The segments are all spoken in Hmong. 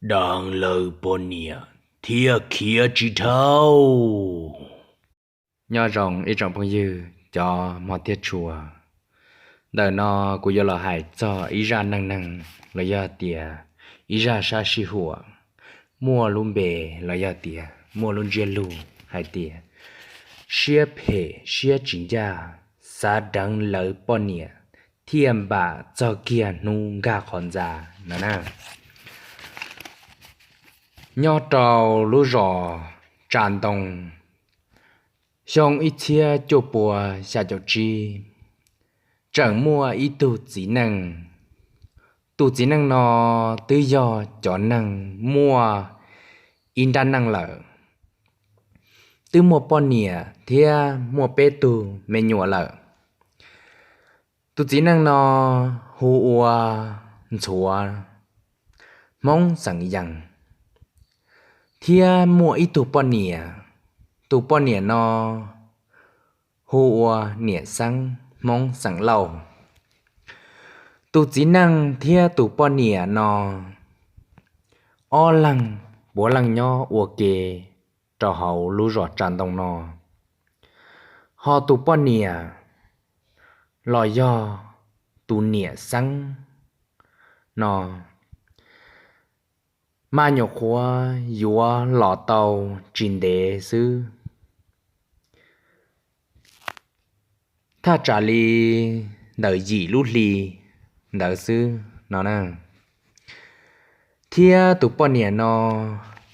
deev lawv poj niam thiaj khiav tsis dhau. Nyob zoo ib tsoom phooj ywg cov hmov thiab tshua, ntawm no kuv yuav los hais txog ib zaj neej neeg los yog tias ib zaj sab sij huam muaj lub npe los yog tias muaj lub ntsiab lus hais tias siab phem siab tsis ncaj, xav deev lawv poj niam thiaj npam txog kiag hnub nkag qhov ntxa no na. Nyob rau lub zos Tsa Ntoo, xyoo ib txhiab cuaj pua xya caum tsib, tseem muaj ib tug txiv neej. Tus txiv neej no twb yog cov neeg muaj ib nrab neej lawm, twb muaj poj niam thiab muaj peb tug me nyuam lawm. Tus txiv neej no hu ua Ntxhuav, Hmoob xeem Yees, thiab muaj ib tug poj niam. Tus poj niam no hu ua Niam Xeeb, Hmoob xeem Lauj. Tus txiv neej thiab tus poj niam no ob leeg puav leej nyob ua ke rau hauv lub zos Tsa Ntoo no. Ho tus poj niam los yog tus Niam Xeeb no mas nyuam qhuav yuav los tau tsis ntev xwb, thaj tsam li ntawm yim lub hli ntawd xwb no na. Thiab tus poj niam no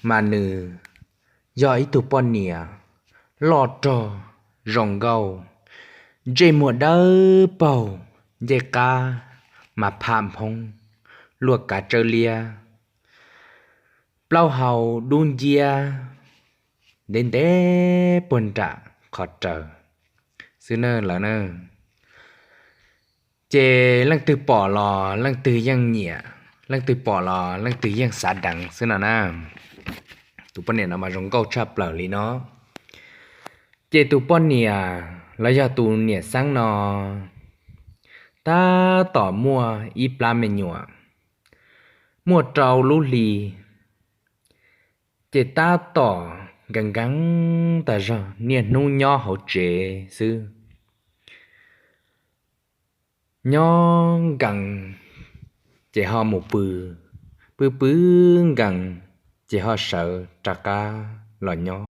mas nws yog ib tug poj niam loj rog zoo nkauj, ntsej muag dawb paug, ncej qab mas pham phoob, luaj kav tsawb liab, plaub hau dub nciab ntev ntev puag nram qhov raws xwb na lawm na. Ces leej twg pom los leej twg yeej nyiam, leej twg pom los leej twg yeej xav deev xwb no na. Tus poj niam no mas zoo nkauj tshaj plaws li no. Ces tus poj niam los yog tus Niam Xeeb no tab tom muaj ib plab me nyuam, muaj rau lub hli, ces tab tom nkees nkees tas zog niaj hnub nyob hauv tsev xwb. Nyob nkees ces ho mus pw, pw pw nkees ces ho sawv rov qab los nyob.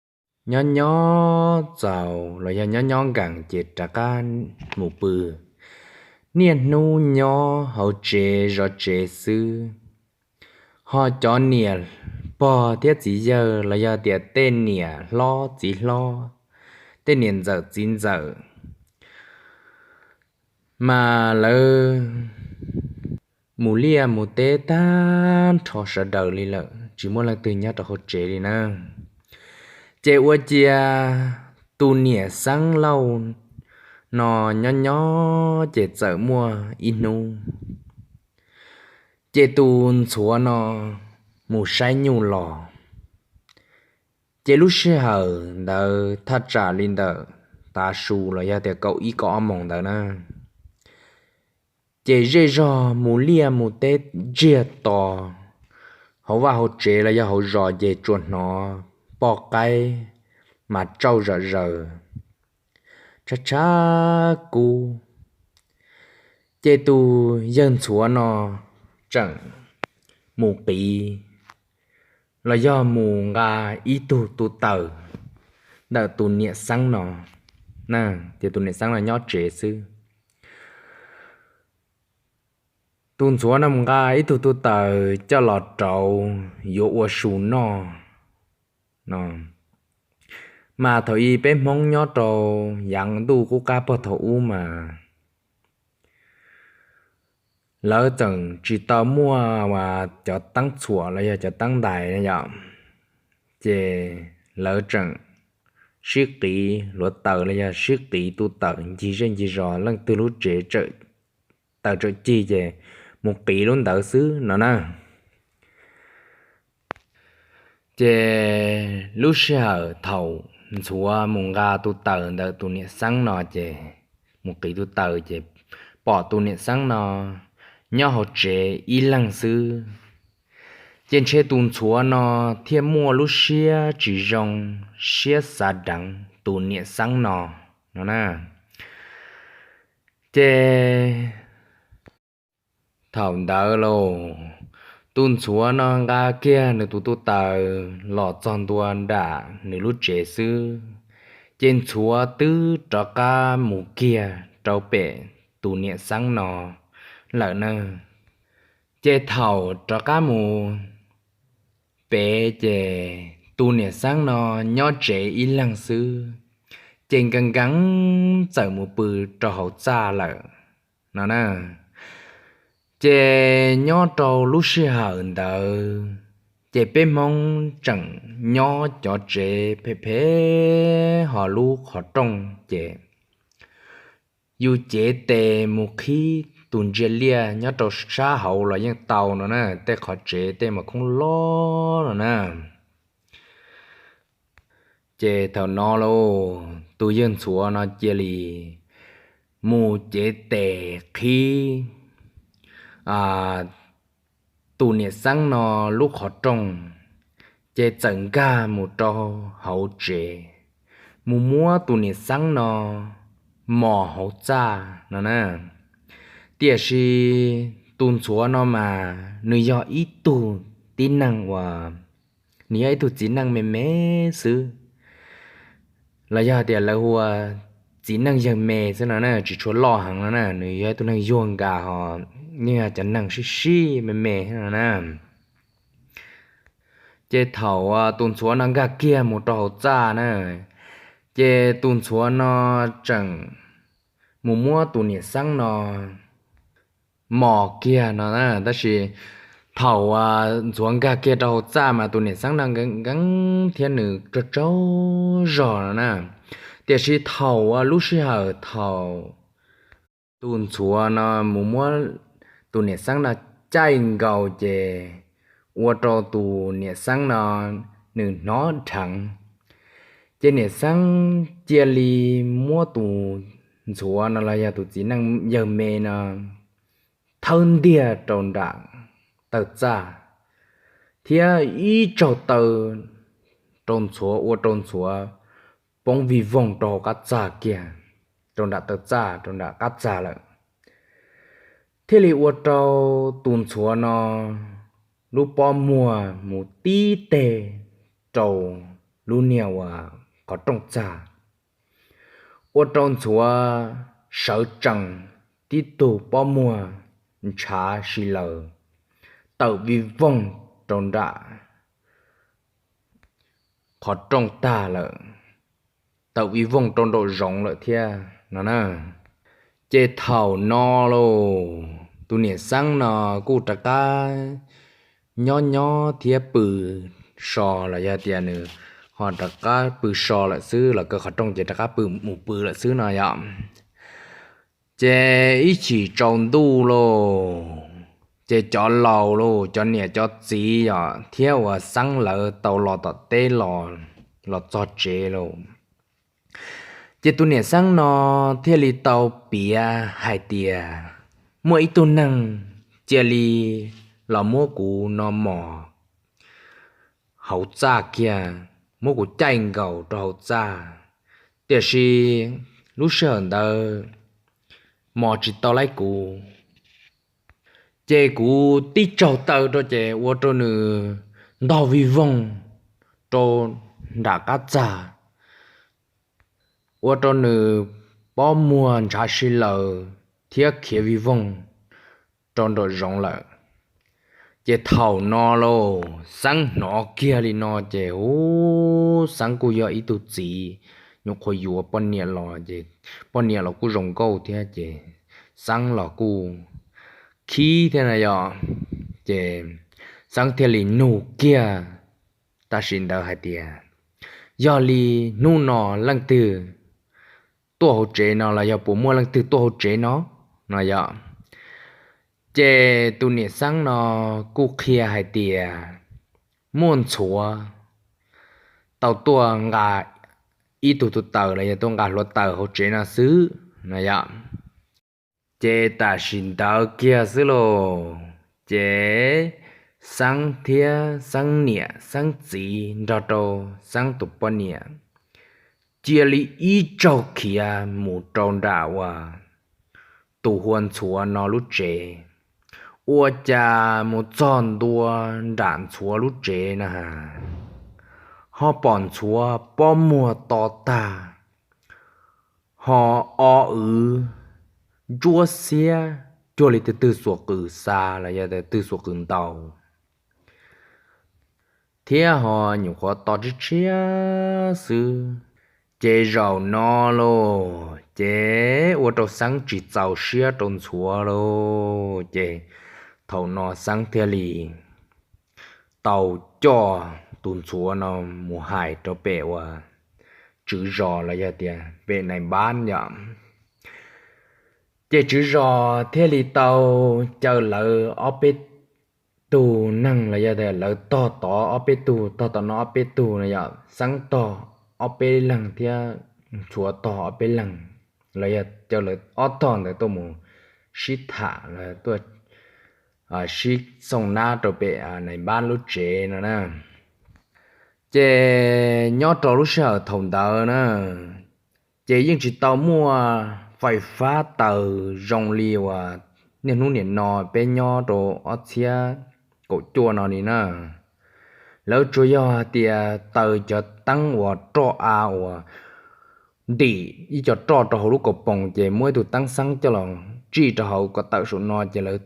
Nyob nyob txaus los yog nyob nyob nkees ces rov qab mus pw, niaj hnub nyob hauv tsev zov tsev xwb. Ho cov niam pog thiab txiv yawg los yog tias tej niam hlob txiv hlob, tej niam ntxawm txiv ntxawm, mas lawv mus liaj mus teb tag nrho sawv daws li lawm, tsis muaj leej twg nyob rau hauv tsev li na. Ces ua cia tus Niam Xeeb Lauj no nyob nyob ces txawm muaj ib hnub, ces tus Ntxhuav no mus saib nyuj los. Ces lub sij hawm ntawd thaj tsam li ntawm tav su los yog tias kaum ib kaum ob moos ntawd na, ces zej zog mus liaj mus teb ntsiag to, hauv vaj hauv tsev los yog hauv zos ces tsuas hnov poj qaib mas tsauj zom zaws, tshav tshav kub. Ces tus yawg Ntxhuav no tseem mus qiv los yog mus nqa ib tug tub taws ntawm tus Niam Xeeb no, ces tus Niam Xeeb no nyob tsev xwb. Tus Ntxhuav no mus nqa ib tug tub taws coj los rauv yuav ua su noj no. Mas thaum ub peb Hmoob nyob rau yav ntuj qub qab pog thaum ub mas lawv tseem tsis tau muaj cov teeb txhuam los yog cov teeb ntais yom, ces lawv tseem sib qiv hluav taws los yog sib qiv tub taws ncig zej ncig zos, leej twg lub tsev taws tsawm cig ces mus qiv lub ntawd xwb no na. Ces lub sij hawm thaum Ntxhuav mus nqa tus taws ntawm tus Niam Xeeb no ces mus qiv tus taws ces pom tus Niam Xeeb no nyob hauv tsev ib leeg xwb. Ces ntshe tus ntxhuav no thiaj muaj lub siab tsis zoo, siab xav deev tus niam xeeb no no na. Ces thaum ntawd lauj, tus ntxhuav no nqa kiag nws tus tub taws los txog ntua nram nws lub tsev xwb, ces ntxhuav twb rov qab mus kiag rau pem tus niam xeeb no lawm na. Ces thaum rov qab mus pem ces tus niam xeeb no nyob tsev ib leeg xwb, ces nkees nkees txawm mus pw rau hauv txaj lawm no na. Ces nyob rau lub sij hawm ntawd, ces peb Hmoob tseem nyob cov tsev phem phem ho lub qhov rooj ces yus cev tes mus qhib tus ntsia liaj nyob rau sab hauv los yeej tau no na, tej qhov tsev tej mas khoob loj no na. Ces thaum no lauj, tus yawg ntxhuav no cia li mus cev tes qhib tus niam xeeb no lub qhov rooj, ces txawm nkag mus rau hauv tsev, mus muab tus niam xeeb no mos hauv txaj no na. Tiam sis tus ntxhuav no mas nws yog ib tug tib neeg uas, nws yog ib tug txiv neej me me xwb, los yog tias lawv hu ua txiv neej yawg me xwb no na, tsis tshua loj heev no na, nws yog ib tug neeg yuag nkas ho yeej yog cov neeg sib sib me me no na. Ces thaum tus ntxhuav no nkag kiag mus rau hauv txaj na, ces tus ntxhuav no tseem mus muab tus niam xeeb no mos kiag no na, tab sis thaum ntxhuav nkag kiag rau hauv txaj mas tus niam xeeb no nkees nkees thiab nws tsaug tsaug zog no na. Tiam sis thaum lub sij hawm thaum tus ntxhuav no mus muab tus niam xeeb no caij nkaus ces ua rau tus niam xeeb no nws hnov dheev, ces niam xeeb cia li muab tus ntxhuav no los yog tus txiv neej yawg me no thawb ntiag rau nram taw txaj, thiab ib tsaug taw rau ntxhuav ua rau ntxhuav poob vij voog rau hauv qab txag kiag, rau nram taw txaj rau nram qab txag lawm, thiaj li ua rau tus ntxhuav no lub pob muag mus tib teg rau lub niag uas qhov rooj txag, ua rau ntxhuav sawv tsees tib tug pob muag ntshav si laws tawm vij voog rau nram qhov rooj tag lawm, tawm vij voog rau nraum zoov lawm thiab no na. Ces thaum no lauj, tus niam xeeb no kuj rov qab nyob nyob thiab pw so los yog tias nws ho rov qab pw so lawm xwb los kaw qhov rooj ces rov qab pw mus pw lawm xwb no yom. Ces ib chim tsaus ntuj lauj, ces cov laus lauj, cov niam cov txiv yom thiab uas xeeb lawv tau los tom teb los, los txog tsev lauj, ces tus niam xeeb no thiaj li tau piav hais tias muaj ib tug neeg cia li los muab kuv no mos hauv txaj kiag, muab kuv caij nkaus rau hauv txaj, tiam sis lub sij hawm ntawd mos tsis tau laib kuv, ces kuv tib tsaug taw rau ces ua rau nws ntog vij voog rau nram qab txag, ua rau nws pob muag ntshav si laws thiab khiav vij voog rau nraum zoov lawm. Ces thaum no lauj, xeeb hnov kiag li no ces ub, xeeb kuj yog ib tug txiv nyuam qhuav yuav poj niam los ces poj niam los kuj zoo nkauj thiab ces xeeb los kuj khib thiab na yom. Ces xeeb thiaj li nug kiag tam sim ntawd hais tias, yog li hnub no leej twg tuaj hauv tsev no los yog puas muaj leej twg tuaj hauv tsev no no yom. Ces tus niam xeeb no kuj qhia hais tias muaj ntxhuav tau tuaj nqa ib tug tus taws los yog tuaj nqa hluav taws hauv tsev no xwb no yom. Ces tam sim ntawd kiag xwb lauj, ces Xeeb thiab Xeeb niam Xeeb txiv nrog rau Xeeb tus poj niam cia li ib tsaug khiav mus rau nram uas tus hu ua Ntxhuav no lub tsev. Ua cas mus txog ntua nram Ntxhuav lub tsev na, ho pom Ntxhuav pob muag to tag, ho o wv ntsuab xiab cuag li twg twg xuas qws xa los yog twg xuas qws ntaus, thiab ho nyuam qhuav to tshiab tshiab xwb. Ces zaum no los ces ua rau Xeeb tsis txaus siab rau Ntxhuav lawm. Ces thaum no Xeeb thiaj li tau coj tus Ntxhuav no mus hais rau pem uas tswv zos los yog tias pem nais npab yom. Ces tswv zos thiaj li tau caw lawv ob peb tug neeg los yog tias lawv tog tod ob peb tug, tog tom no ob peb tug no yom, Xeeb tog ob peb leeg thiab Ntxhuav tog ob peb leeg, los yog caw lawv ob tog ntawd tuaj mus sib tham, tuaj sib xoo nab rau pem nais npab lub tsev no na. Ces nyob rau lub sij hawm thaum ntawd na, ces yeej tsis tau muaj fais fab taws zoo li uas niaj hnub niam no peb nyob rau ob txhiab kaum cuaj no li na. Lawv tsuas yog hais tias taws cov teeb uas roj av uas ntim ib co roj rau hauv lub kaus poom ces muab ib tug teeb xeeb coj los tsij rau hauv kom tawm saum no ces lawv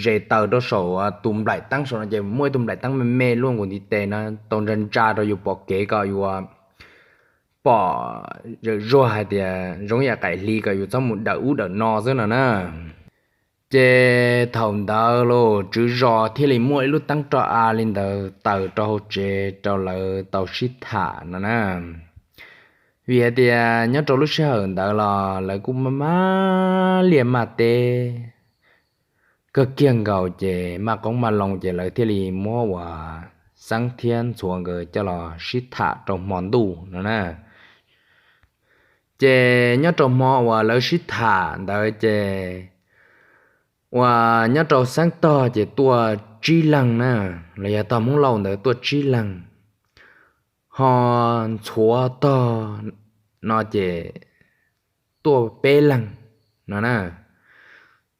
ze taws rau saum tus nplaim teeb saum no ces muaj ib tug nplaim teeb me me luaj nkaus ntiv tes no tau ntsa ntsa rau yus pom kev kom yus pom zawm zuag hais tias zoo yam qaim hli kom yus txhob mus dawm ub dawm no xwb no na. Ces thaum ntawd los tswv zos thiaj li muaj ib lub teeb roj av li ntawd taws rau hauv tsev rau lawv tau sib tham no na. Vim hais tias nyob rau lub sij hawm ntawd los lawv kuj maj maj liaj maj teb kawg kiag nkaus ces maj qoob maj loo ces lawv thiaj li muab uas Xeeb thiab Ntxhuav nkawd coj los sib tham rau hmo ntuj no na. Ces nyob rau hmo uas lawv sib tham ntawd ces uas nyob rau Xeeb tog ces tuaj tsib leeg na, los yog tog Hmoob Lauj ntawd tuaj tsib leeg, ho Ntxhuav tog no ces tuaj peb leeg no na.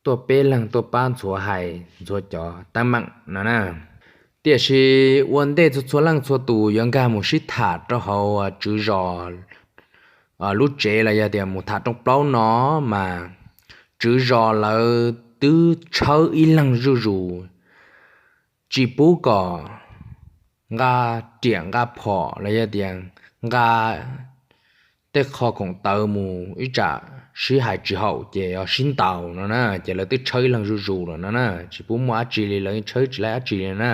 Tuaj peb leeg tuaj pab Ntxhuav hais Ntxhuav cov teeb meem no na. Tiam sis ua ntej txhua txhua leej txhua tus yuav nkag mus sib tham rau hauv tswv zos lub tsev los yog tias mus tham rooj plaub no mas tswv zos lawv twb tshawb ib leeg zuj zus, tsis pub kom nqa riam nqa phom los yog tias nqa tej qho khoom tawv mus ib tsam sib hais tsis haum ces yog sib ntaus no na. Ces lawv twb tshawb ib leeg zuj zus lawm no na, tsis pub muaj dab tsi li, lawv tshawb tsis laib dab tsi li na.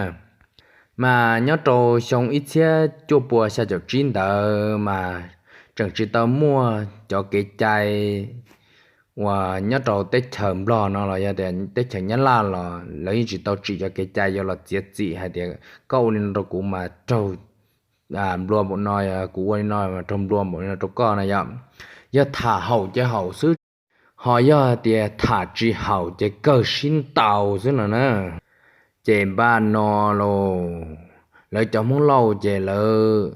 Mas nyob rau xyoo ib txhiab cuaj pua xya caum tsib ntawd mas tseem tsis tau muaj cov kev cai uas nyob rau teb chaws Nplog no los yog tias teb chaws Nyab Laj los lawv yeej tsis tau tsim cov kev cai yuav los txiav txim hais tias koj ua li no rau kuv mas raug nplua npaum no, kuv ua li no mas raug nplua npaum li no rau koj no yom. Yog tham haum ces haum xwb, ho yog tias tham tsis haum ces kawg sib ntaus xwb no na. Ces npaj no los lawv cov Hmoob Lauj ces lawv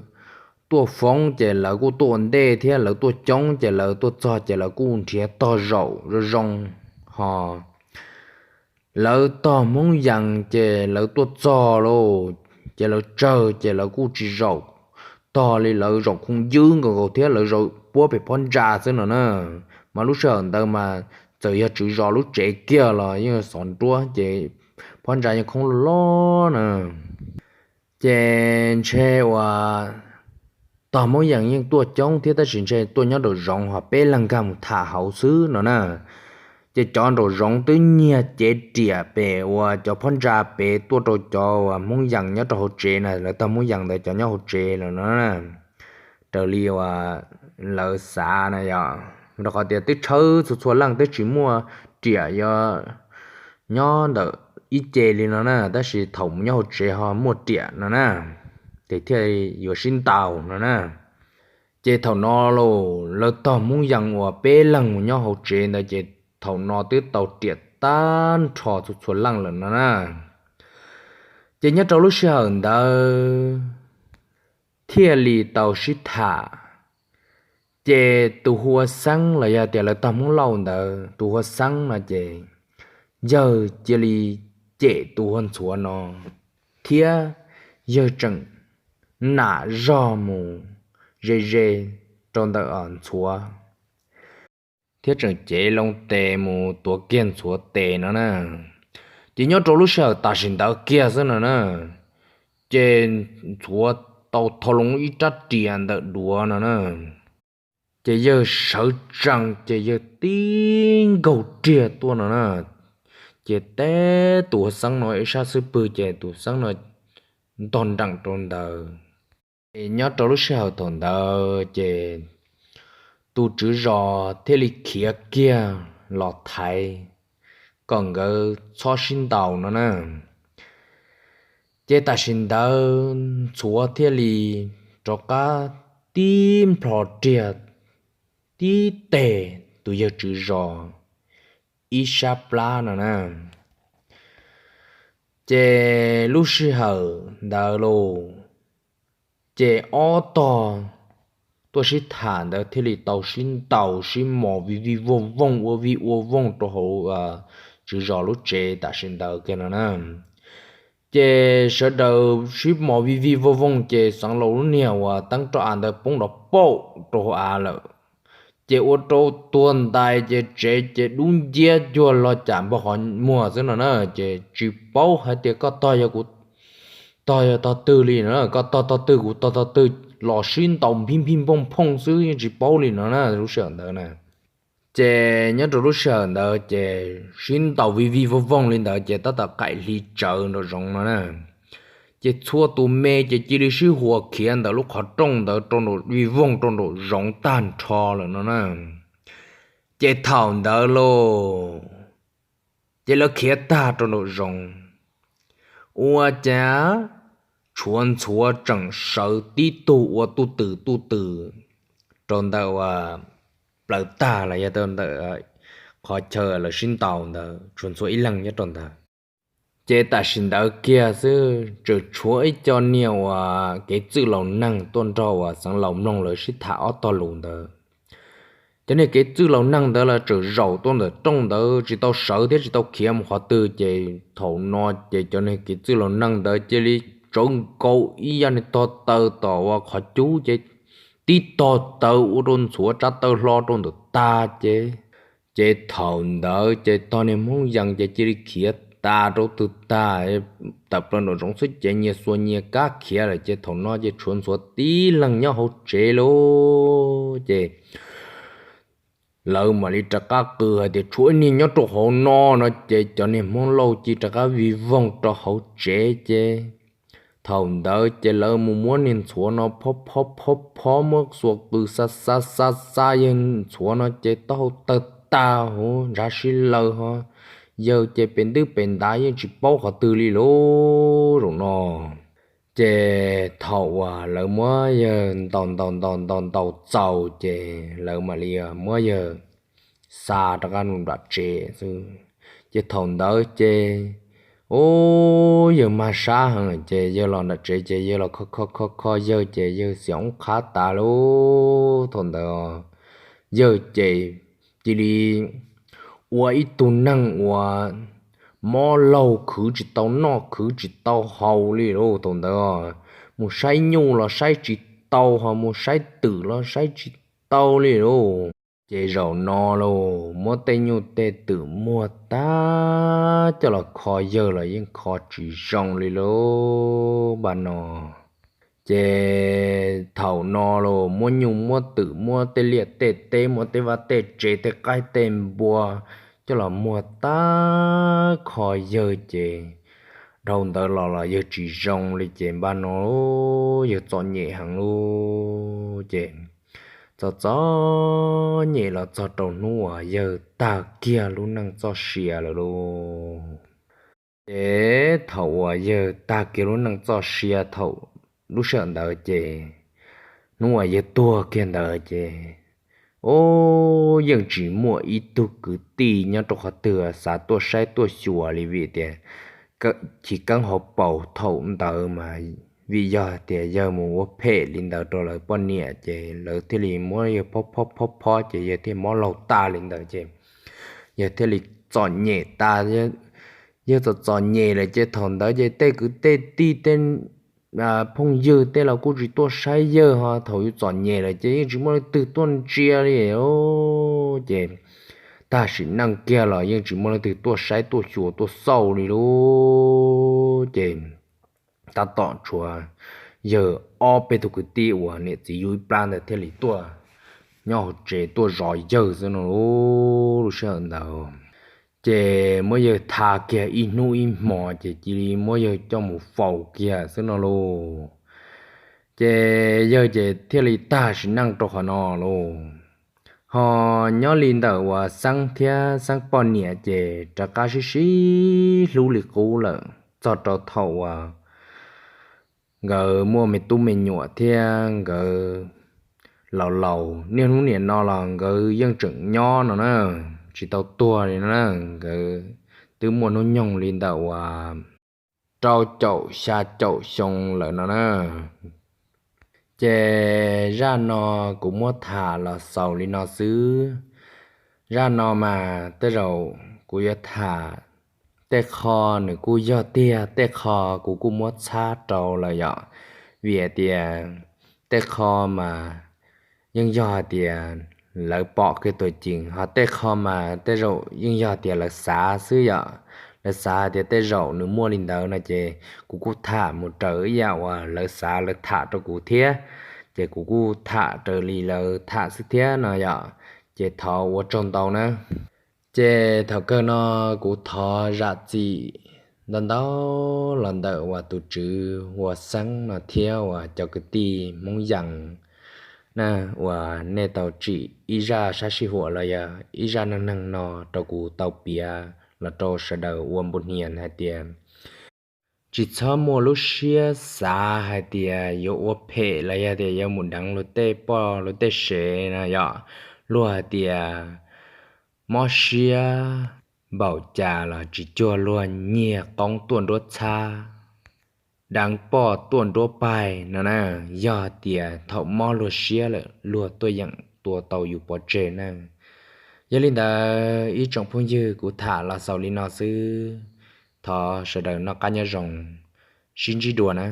tuaj foob ces lawv kuj tuaj ua ntej thiab lawv tuaj coob ces lawv tuaj txog ces lawv kuj nrhiav tog zaum zoo zoo, ho lawv tog Hmoob Yees ces lawv tuaj txog lauj, ces lawv tsawg ces lawv kuj tsis zaum tog li, lawv zaum khooj ywb nkaus nkaus thiab lawv zaum puab pem phab ntsa xwb no na. Mas lub sij hawm ntawd mas txawm yog tswv zos lub tsev kiag los yeej xov nruab ces phab ntsa yeej khoob loj loj na. Ces ntshe uas tog Hmoob Yees yeej tuaj coob thiab tab sis ntshe tuaj nyob nraum zoov ho peb leeg nkag mus tham hauv xwb no na. Ces cov nraum zoov twb nyiag cev riam pem uas cov phab ntsa pem tuaj rau cov uas Hmoob Yees nyob rau hauv tsev na, lawv tog Hmoob Yees ntawd cov nyob hauv tsev lawm no na. Raws li uas lawv xav na yom, rau qhov tias twb tshawb txhua txhua leej twb tsis muaj riam yuav nyob ntawm ib ce li no na, tab sis thaum mus nyob hauv tsev ho muaj riam no na, ces thiaj yuav sib ntaus no na. Ces thaum no los lawv tog Hmoob Yees uas peb leeg mus nyob hauv tsev ntawd ces thaum no twb tau riam tag nrho txhua txhua leej lawm no na. Ces nyob rau lub sij hawm ntawd thiaj li tau sib tham. Ces tus hu ua Xeeb los yog tias lawv tog Hmoob Lauj ntawd, tus hu ua Xeeb no ces yawg cia li cem tus hu ua Ntxhuav no, thiab yawg tseem nam zog mus ze ze rau ntawm Ntxhuav, thiab tseem cev loo tes mus tuav kiag Ntxhuav tes no na. Ces nyob rau lub sij hawm tam sim ntawd kiag xwb no na, ces Ntxhuav tau thau loo ib rab riam ntawm duav no na, ces yawg sawv tsees ces yawg tib nkaug riag tuaj no na, ces teb tus hu ua Xeeb no ib sab xub pwg ces tus Xeeb no ntog nreem rau ntawd. Ces nyob rau lub sij hawm thaum ntawd ces tus tswv zos thiaj li khiav kiag los thaiv kom nkawd txhob sib ntaus no na. Ces tam sim ntawd Ntxhuav thiaj li rov qab tib nplho riag tib teg tus yawg tswv zos ib sab plab no na. Ces lub sij hawm ntawd los ces ob tog tuaj sib tham ntawd thiaj li tau sib ntaus sib mos vij vij vooj vooj ua vij ua vooj rau hauv tswv zos lub tsev tam sim ntawd kiag no na. Ces sawv daws sib mos vij vij vooj vooj ces Xeev Laus lub niag uas teeb roj av ntawd poob nrov pauj rau hauv av lawm. Ces ua rau tuag ntais ces tsev ces dub nciab cuag lo cam npog qhov muag xwb no na. Ces tsis paub hais tias koj tog yog kuv tog yog tog twg li no, koj tog tog twg kuv tog tog twg los sib ntaus nphij nphij nphooj phooj xwb yeej tsis paub li no na lub sij hawm ntawd na. Ces nyob rau lub sij hawm ntawd ces sib ntaus vij vij vooj vooj li ntawd ces tab tom qaim hli tsawv nraum zoov no na. Ces txhua tus me ces cia li sib huas khiav ntawm lub qhov rooj ntawd rau nraum vij voog rau nraum zoov tag nrho lawm no na. Ces thaum ntawd los ces lawv khiav tag rau nraum zoov, ua cas tshuav Ntxhuav tseem sawv tib tug ua tuj twm tuj twm rau ntawm uas plaws tag los yog ntawm qhov chaw lawv sib ntaus ntawd tshuav Ntxhuav ib leeg nyob rau ntawd. Ces tam sim ntawd kiag xwb tseem tshuav ib co niag uas kev txwj laus neeg tuaj nrog uas Xeev Laus mloog lawv sib tham ob tog lus ntawd. Cov niag kev txwj laus neeg ntawd los tseem zaum tuaj ntawm rooj ntawd tsis tau sawv thiab tsis tau khiav mus qhov twg ces thaum no ces cov niag kev txwj laus neeg ntawd cia li tsawv nkaus ib yam niag tog taw tom ua qhov cub ces tib tog taw ua rau Ntxhuav tsav taw hlo rau ntawm tag ces, ces thaum ntawd ces tog niag Hmoob Yees ces cia li khiav tas rau twg tag, tawm plaws nraum zoov xwb ces nyias xuas nyias kab khiav lawm ces thaum no ces tshuav Ntxhuav tib leeg nyob hauv tsev lauj. Ces lawv mam li rov qab qw hais tias tshuav ib niag nyob rau hauv no no ces cov niag Hmoob Lauj cia li rov qab vij voog rau hauv tsev ces thaum ntawd ces lawv mus muab niag Ntxhuav no phob phob phob phob muab xuas qws xa xa xa xa yawg Ntxhuav no ces taub hau tawg tag huv ntshav sib law ho, yawg ces pem ntwb pem ntav yeej tsis paub qhov twg li lauj zaum no. Ces thaum uas lawv muab yawg ntaus ntaus ntaus ntaus ntaus txaus ces lawv mam li muab yawg xa rov qab nram tsev xwb. Ces thaum ntawd ces, u, yawg mag sab heev ces yawg los nram tsev ces yawg los kho kho kho kho yawg ces yawg xiam oob qhab tas lauj. Thaum ntawd yawg ces cia li ua ib tug neeg uas mob laug khwv tsis tau noj khwv tsis tau haus li lauj. Thaum ntawd mus saib nyuj los saib tsis tau ho mus saib twm los saib tsis tau li lauj. Ces zaum no lauj muab tej nyuj tej twm muag tag coj los kho yawg los yeej kho tsis zoo li lauj npaj no. Ces thaum no los muab nyuj muab twm muab tej liaj tej teb muab tej vaj tej tsev tej qaib tej npua coj los muag tag kho yawg ces dhau ntawd los los yawg tsis zoo li ces npaj no yawg txom nyem heev lauj. Ces txom txom nyem los txog rau hnub uas yawg tag kiag lub neej txoj sia lawm lauj. Ces thaum uas yawg tag kiag lub neej txoj sia thaum lub sij hawm ntawd ces hnub uas yawg tuag kiag ntawd ces, u, yeej tsis muaj ib tug kwv tij nyob rau qhov twg xav tuaj saib tuaj xyuas li vim tias chiv keeb hauv paus thaum ntawd mas vim yog tias yawg mus ua phem li ntawd rau lawv poj niam ces lawv thiaj li muab yawg phob phob phob phob ces yawg thiaj mob laug tag li ntawd ces yawg thiaj li txom nyem tas. Yawg txom txom nyem lawm ces thaum ntawd ces tej kwv tej tij tej phooj ywg tej los kuj tsis tuaj saib yawg ho thaum yus txom nyem lawm ces yeej tsis muaj leej twg tuaj ntsia li. Ces tag sim neej kiag los yeej tsis muaj leej twg tuaj saib tuaj xyuas tuaj xauj li lub ces tab tom tshuav yawg ob peb tug kwv tij uas niam txiv yug ib plab ntawd thiaj li tuaj nyob hauv tsev tuaj zov yawg xwb no lub sij hawm ntawd. Ces muab yawg tha kiag ib hnub ib hmo ces cia li muab yawg coj mus faus kiag xwb no lauj. Ces yawg ces thiaj li tag sim neej rau qhov no lauj. Ho nyob li ntawm uas Xeeb thiab Xeeb poj niam ces rov qab sib sib hlub li qub lawm txog rau thaum uas nkawd muaj me tub me nyuam thiab nkawd laus laus niaj hnub niam no los nkawd yeej tseem nyob no na, tsis tau tuag li no na. Nkawd twb muaj hnub nyoog li ntawm uas rau caum xya caum xyoo lawm no na. Ces zaj no kuv muab tham los xaus li no xwb. Zaj no mas tej zaum kuv yuav tham tej qho nws kuj yog tiag, tej qho kuv kuj muab txhab rau lawm yom. Vim hais tias tej qho mas yeej yog hais tias lawv pom kiag tuam cees, ho tej qho mas tej zaum yeej yog tias lawv xav xwb yom. Lawv xav hais tias tej zaum nws muaj li ntawd no ces kuv kuj tham mus raws ib yam uas lawv xav lawv tham rau kuv thiab, ces kuv kuj tham raws li lawv tham xwb thiab no yom. Ces thov ua tsaug ntau na. Ces thaum kawg no kuv thov zam txim ntau ntau los ntawm uas tus tswv uas Xeeb no thiab uas cov kwv tij Hmoob Yees na, uas nej tau tsim ib zaj sab sij huam los yog ib zaj neej neeg no rau kuv tau piav los rau sawv daws ua npu hnias hais tias tsis txhob muaj lub siab xav hais tias yuav ua phem los yog tias yuav mus deev luag tej poj luag tej sev no yom. Luag hais tias mob siab npaum cas los tsis cuag luag nyiag qoob tuaj nruab txhab, deev poj tuaj nruab paig no na. Yog tias thaum mob luag siab lawm luag tuaj yeem tua tau yus pov tseg na. Yog li ntawd ib tsoom phooj ywg, kuv tham los xaus li no xwb. Thov sawv daws noj qab nyob zoo, sib ntsib dua na.